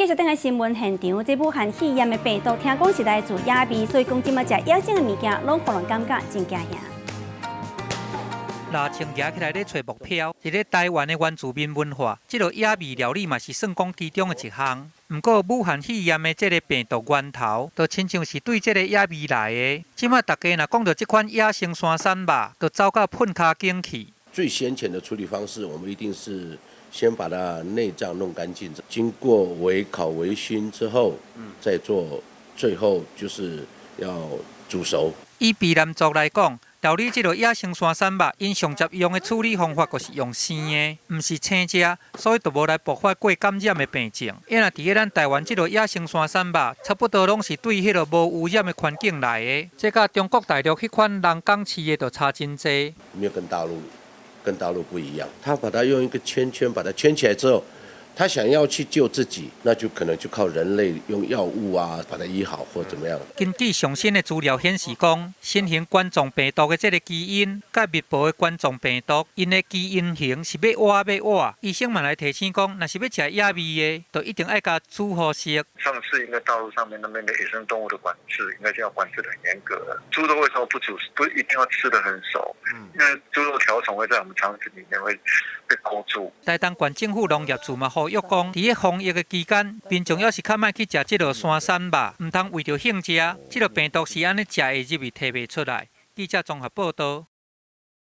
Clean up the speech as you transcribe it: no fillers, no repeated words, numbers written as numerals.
繼續轉來新聞現場，這武漢肺炎的病毒聽講是來自野味，所以講這擺食野生的物件，攏予人感覺真驚嚇。拉槍舉起來咧揣目標，佇咧台灣的原住民文化，這个野味料理嘛是算講其中的一項。毋過武漢肺炎的這个病毒源頭，就親像是對這个野味來的。這擺大家若講著這款野生山產肉，就走到噴跤間去。最先前的處理方式，我們一定是先把它內臟弄乾淨，經過微烤、微燻之後，再做，最後就是要煮熟。以卑南族來講，料理這个野生山產肉，𪜶上捷用的處理方法就是用生的，毋是青食，所以就無來爆發過感染的病症。啊若佇咧咱台灣這个野生山產肉，差不多攏是對彼个無污染的環境來的，這佮中國大陸彼款人工飼的就差真濟。沒有跟大陸不一樣，他把它用一個圈圈把它圈起來之後，他想要去救自己，那就可能就靠人類用藥物啊把它醫好或怎麼樣。根據上新的資料顯示，講新型冠狀病毒的這个基因，佮密報的冠狀病毒，𪜶的基因型是欲倚欲倚。醫生嘛來提醒講，若是欲食野味的，就一定愛共煮予熟。上次應該大陸上面那邊的野生動物的管制，應該就要管制得很嚴格了。豬肉為什麼不煮？不一定要吃得很熟？因為豬肉條蟲會在我們腸子裡面會被勾住。台東縣政府農業處嘛呼籲講，佇咧防疫的期間，民眾猶是較莫去食這个山產肉，毋通為著興食，這个病毒是按呢食會入去，提袂出來。記者綜合報道。